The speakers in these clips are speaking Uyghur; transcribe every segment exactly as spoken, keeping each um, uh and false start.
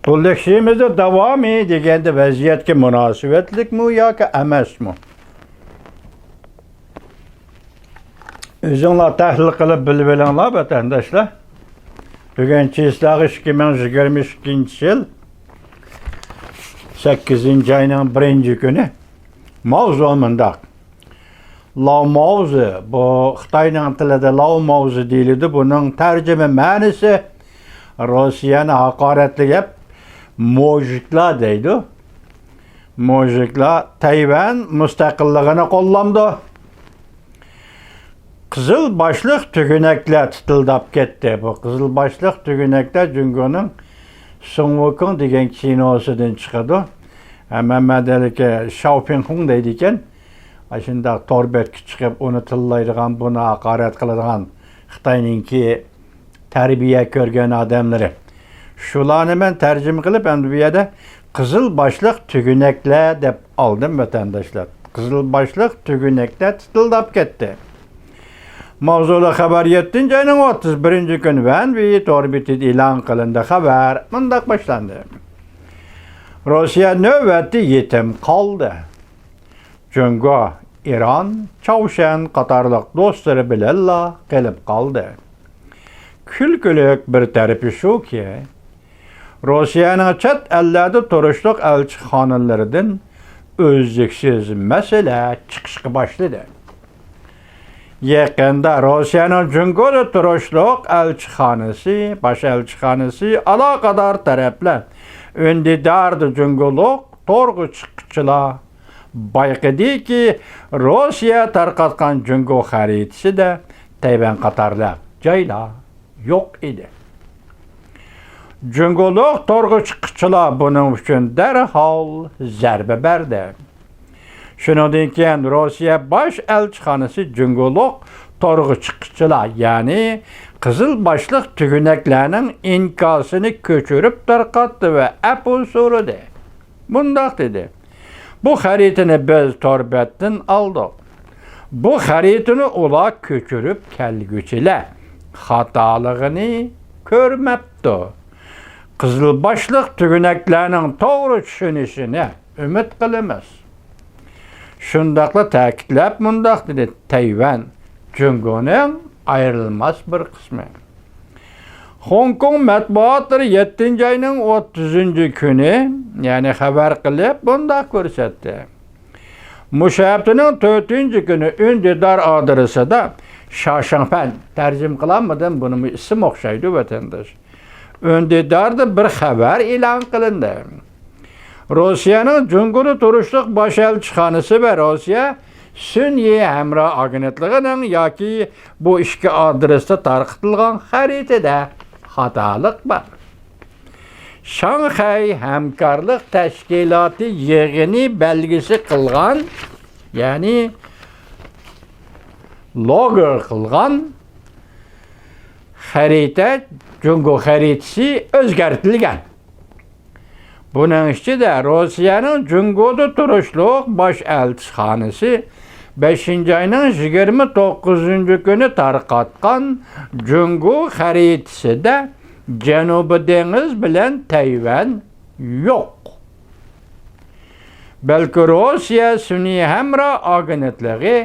يولدىشىمىزدا داۋامى دېگەندە ۋەزىيەتكە مۇناسىۋەتلىكمۇ ياكى ئەمەسمۇ؟ ئۆزۈڭلار تەھلىل قىلىپ بىلىۋېلىڭلار، ۋەتەنداشلار. بۈگۈن چىسلاغ ئىككى مىڭ يىگىرمە ئىككىنچى يىل، سەككىزىنچى ئاينىڭ بىرىنچى كۈنى. ماۋزۇ مۇنداق. لاۋ ماۋزى، بۇ خىتاينىڭ تىلىدا لاۋ ماۋزى دېيىلىدۇ. بۇنىڭ تەرجىمە مەنىسى روسىيەنى ھاقارەتلىگەپ، موژىكلار دەيدۇ. موژىكلار تەيۋەن مۇستەقىللىقىنى قوللامدۇ. قىزىل باشلىق تۈگۈنەكلەر تىتىلداپ كەتتى. بۇ قىزىل باشلىق تۈگۈنەكلەر جۇڭگونىڭ سۇڭ ۋۇكۇڭ دېگەن كىنوسىدىن چىقىدۇ. ھەممە مەدەلىكى شاۋپىڭخۇڭ دەيدىكەن. ئاشۇنداق تور بەتكە چىقىپ، ئۇنى تىللايدىغان، بۇنى ھاقارەت قىلىدىغان خىتاينىڭكى تەربىيە كۆرگەن ئادەملىرى. شۇلارنى مەن تەرجىمە قىلىپ، ئەمدى بۇ يەردە قىزىل باشلىق تۈگۈنەكلەر دەپ ئالدىم، ۋەتەنداشلار. قىزىل باشلىق تۈگۈنەكلەر تىتىلداپ كەتتى. ماۋزۇلۇق خەۋەر يەتتىنچى ئاينىڭ ئوتتۇز بىرىنچى كۈنى ۋەن ۋېي تور بېتىدە ئېلان قىلىندى. خەۋەر مۇنداق باشلاندى. روسىيە نۆۋەتتە يېتىم قالدى. جۇڭگو، ئىران، چاۋشيەن قاتارلىق دوستلىرى بىلەنلا قېلىپ قالدى. كۈلكىلىك بىر تەرىپى شۇكى، روسىيەنىڭ چەت ئەللەردە تۇرۇشلۇق ئەلچىخانىلىرىدىن ئۈزلۈكسىز مەسىلە چىقىشقا باشلىدى. يېقىندا روسىيەنىڭ جۇڭگودا تۇرۇشلۇق ئەلچىخانىسى، باش ئەلچىخانىسى، ئالاقىدار تەرەپلەر ئۈندىداردا جۇڭگولۇق تورغا چىققۇچىلار بايقىدىكى، روسىيە تارقاتقان جۇڭگو خەرىتىسىدە تەيۋەن قاتارلىق جايلار يوق ئىدى. جۇڭگولۇق تورغا چىققۇچىلار بۇنىڭ ئۈچۈن دەرھال زەربە بەردى. شۇنىڭدىن كېيىن روسىيە باش ئەلچىخانىسى جۇڭگولۇق تورغا چىققۇچىلار، يەنى قىزىل باشلىق تۈگۈنەكلەرنىڭ ئىنكاسىنى كۆچۈرۈپ تارقاتتى ۋە ئەپۇ سورىدى. مۇنداق دېدى: «بۇ خەرىتىنى بىز تور بەتتىن ئالدۇق. بۇ خەرىتىنى ئۇلار كۆچۈرۈپ كەلگۈچىلەر خاتالىقىنى كۆرمەپتۇ. قىزىل باشلىق تۈگۈنەكلەرنىڭ توغرا چۈشىنىشىنى ئۈمىد قىلىمىز.» شۇنداقلا تەكىتلەپ مۇنداق دېدى: «تەيۋەن جۇڭگونىڭ ئايرىلماس بىر قىسمى.» خوڭكوڭ مەتبۇئاتلىرى يەتتىنچى ئاينىڭ ئوتتۇزىنچى كۈنى، يەنى خەۋەر قىلىپ، مۇنداق كۆرسەتتى. مۇشۇ ھەپتىنىڭ تۆتىنچى كۈنى ئۈندىدار ئادرېسىدا شاشاڭپەن، تەرجىمە قىلالمىدىم، بۇنىمۇ ئىسىم ئوخشايدۇ، ۋەتەنداش. ئۈندىداردا بىر خەۋەر ئېلان قىلىندى. روسىيەنىڭ جۇڭگودا تۇرۇشلۇق باش ئەلچىخانىسى ۋە روسىيە سۈنئىي ھەمراھ ئاگېنتلىقىنىڭ ياكى بۇ ئىككى ئادرېستا تارقىتىلغان خەرىتىدە خاتالىق بار. شاڭخەي ھەمكارلىق تەشكىلاتى يىغىنى بەلگىسى قىلغان، يەنى لوگو قىلغان خەرىتە، جۇڭگو خەرىتىسى ئۆزگەرتىلگەن. بۇنىڭ ئىچىدە روسىيەنىڭ جۇڭگودا تۇرۇشلۇق باش ئەلچىخانىسى بەشىنچى ئاينىڭ يىگىرمە توققۇزىنچى كۈنى تارقاتقان جۇڭگو خەرىتىسىدە جەنۇبىي دېڭىز بىلەن تەيۋەن يوق. بەلكى روسىيە سۈنئىي ھەمراھ ئاگېنتلىقى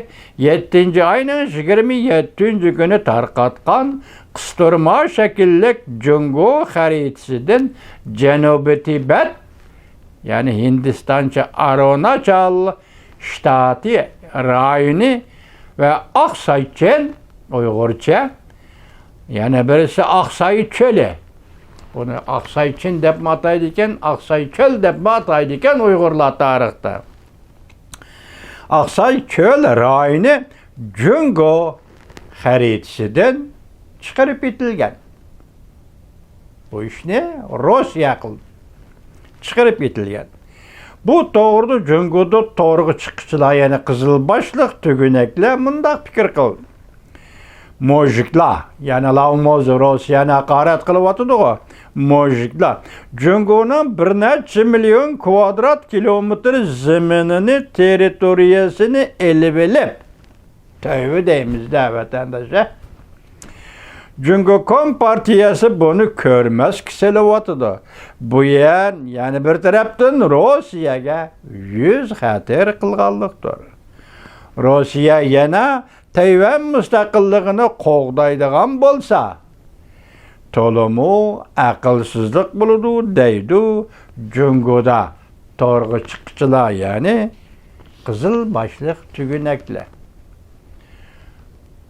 يەتتىنچى ئاينىڭ يىگىرمە يەتتىنچى كۈنى تارقاتقان قىستۇرما شەكىللىك جۇڭگو خەرىتىسىدىن جەنۇبىي تىبەت، يەنى ھىندىستانچە ئارۇناچال شتاتى رايونى ۋە ئاقساي چۆل، ئۇيغۇرچە، يەنە بىرسى ئاقساي چۆلى. بۇنى ئاقساي چىن دەپمۇ ئاتايدىكەن، ئاقساي چۆل دەپمۇ ئاتايدىكەن ئۇيغۇرلار تارىختا. ئاقساي چۆل رايونى جۇڭگو خەرىتىسىدىن چىقىرىپ ئېتىلگەن. بۇ ئىشنى روسىيە قىلدى. چىقىرىپ ئېتىلگەن. بۇ توغرىدا جۇڭگودا تورغا چىققۇچىلار، يەنى قىزىل باشلىق تۈگۈنەكلەر مۇنداق پىكىر قىلدى. موژىكلار، يەنى لاۋ موزى روسىيەنى ھاقارەت قىلىۋاتىدىغۇ. موژىكلار جۇڭگونىڭ بىر نەچچە مىليون كۋادرات كىلومېتىر زېمىنىنى، تېررىتورىيەسىنى ئېلىۋېلىپ، تۆۋە دەيمىز-دە، ۋەتەنداش، ھە؟ جۇڭگو كومپارتىيەسى بۇنى كۆرمەسكە سېلىۋاتىدۇ. بۇ يەنە بىر تەرەپتىن روسىيەگە يۈز خەتەر قىلغانلىقتۇر. روسىيە يەنە تەيۋەن مۇستەقىللىقىنى قوغدايدىغان بولسا، تولىمۇ ئەقىلسىزلىق بولىدۇ، دەيدۇ جۇڭگودا تورغا چىققۇچىلار، يەنى قىزىل باشلىق تۈگۈنەكلەر.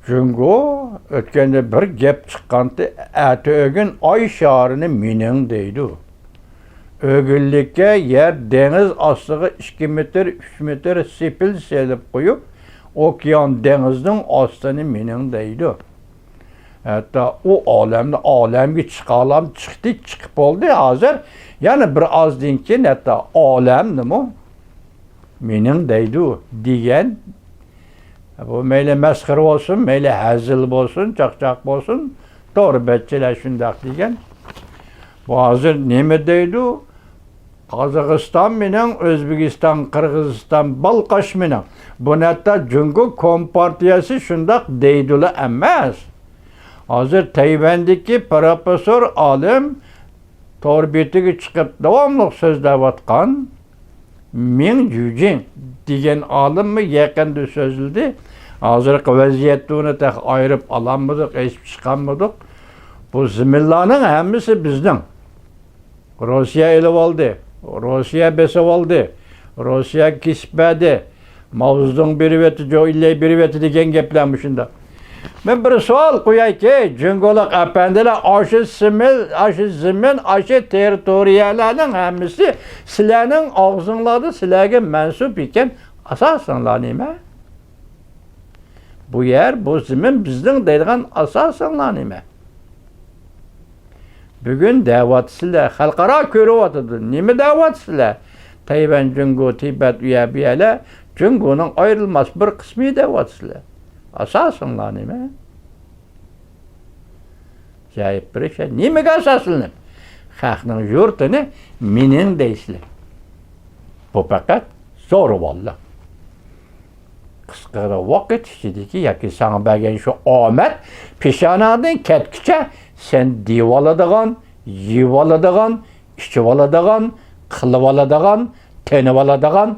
جۇڭگو ئۆتكەندە بىر گەپ چىققانتى، ئەتە ئۆگۈن ئاي شارىنى مېنىڭ دەيدۇ. ئۆگۈنلۈككە يەر دېڭىز ئاستىغا ئىككى مېتىر، ئۈچ مېتىر سېپىل سېلىپ قويۇپ، ئوكيان دېڭىزنىڭ ئاستىنى مېنىڭ دەيدۇ. ھەتتا ئۇ ئالەمنى، ئالەمگە چىقالام، چىقتى، چىقىپ بولدى. ھازىر يەنە بىر ئازدىن كېيىن ھەتتا ئالەمنىمۇ مېنىڭ دەيدۇ دېگەن. بۇ مەيلى مەسخىرە بولسۇن، مەيلى ھەزىل بولسۇن، چاقچاق بولسۇن، تور بەتچىلەر شۇنداق دېگەن. بۇ ھازىر نېمە دەيدۇ؟ قازاقىستان مېنىڭ، ئۆزبېكىستان، قىرغىزىستان، بالقاش مېنىڭ. بۇنى ھەتتا جۇڭگو كومپارتىيەسى شۇنداق دەيدۇلا ئەمەس. ھازىر تەيۋەندىكى پروفېسسور ئالىم تور بېتىگە چىقىپ داۋاملىق سۆزلەۋاتقان مىڭ جۈجىڭ دېگەن ئالىممۇ يېقىندا سۆزلىدى. ھازىرقى ۋەزىيەتتە ئۇنى تېخى ئايرىپ ئالالمىدۇق، ئېچىپ چىقالمىدۇق. بۇ زېمىنلارنىڭ ھەممىسى بىزنىڭ. روسىيە ئېلىۋالدى، روسىيە بېسىۋالدى، روسىيە كېسىپ بەردى، ماۋزېدۇڭ بېرىۋەتتى، جوۋ ئېنلاي بېرىۋەتتى دېگەن گەپلەر مۇشۇنداق. مەن بىر سوئال قويايكى، جۇڭگولۇق ئەپەندىلەر، ئاشۇ سىمىل، ئاشۇ زېمىن، ئاشۇ تېررىتورىيەلەرنىڭ ھەممىسى سىلەرنىڭ ئاغزىڭلاردا سىلەرگە مەنسۇپ ئىكەن، ئاساسىڭلار نېمە؟ بۇ يەر، بۇ زېمىن بىزنىڭ دەيدىغان ئاساسىڭلار نېمە؟ بۈگۈن دەۋاتىسىلەر، خەلقئارا كۆرۈۋاتىدۇ. نېمە دەۋاتىسىلەر؟ تەيۋەن، جۇڭگو، تىبەت، ئۇ يەر، بۇ يەرلەر جۇڭگونىڭ ئايرىلماس بىر قىسمى دەۋاتىسىلەر. ئاساسىڭلار نېمە؟ جايىپ بىر ئىش. نېمىگە ئاساسلىنىپ؟ خەقنىڭ يۇرتىنى مېنىڭ دەيسىلەر. بۇ پەقەت زورىۋاللىق. قىسقا ۋاقىت ئىچىدىكى ياكى ساڭا بەرگەن شۇ ئامەت پېشانەڭدىن كەتكۈچە سەن دېيىۋالىدىغان، يېيىۋالىدىغان، ئىچىۋالىدىغان، قىلىۋالىدىغان، تېنىۋالىدىغان،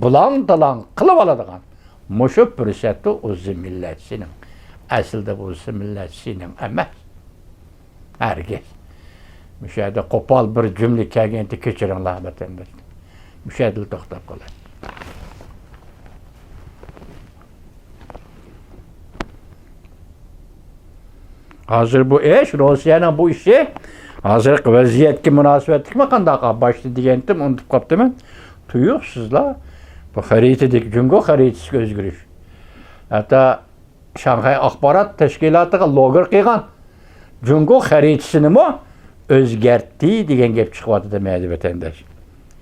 بۇلاڭ-تالاڭ قىلىۋالىدىغان مۇشۇ پۇرسەتتە ئۇ زېمىنلەر سېنىڭ. ئەسلىدە بۇ زېمىنلەر سېنىڭ ئەمەس. ھەرگىز. مۇشۇ يەردە قوپال بىر جۈملە كەلگەنتى، كەچۈرۈڭلار ۋەتەنداشلار. مۇشۇ يەردىلا توختاپ قالاي. ھازىر بۇ ئىش، روسىيەنىڭ بۇ ئىشى ھازىرقى ۋەزىيەتكە مۇناسىۋەتلىكمۇ قانداق؟ باشتا دېگەنتىم، ئۇنتۇپ قاپتىمەن. تۇيۇقسىزلا بۇ خەرىتىدىكى، جۇڭگو خەرىتىسىگە ئۆزگىرىش. ھەتتا شاڭخەي ئاخبارات تەشكىلاتىغا لوگو قىلغان جۇڭگو خەرىتىسىنىمۇ ئۆزگەرتتى دېگەن گەپ چىقىۋاتىدۇ مەيلى ۋەتەنداش.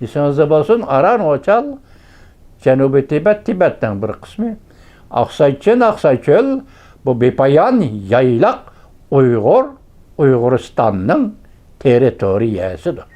ئېسىڭىزدە بولسۇن، ئاران، ئوچال، جەنۇبىي تىبەت، تىبەتنىڭ بىر قىسمى. ئاقساي چىن، ئاقساي چۆل، بۇ بىپايان يايلاق ئۇيغۇر، ئۇيغۇرىستاننىڭ تېررىتورىيەسىدۇر.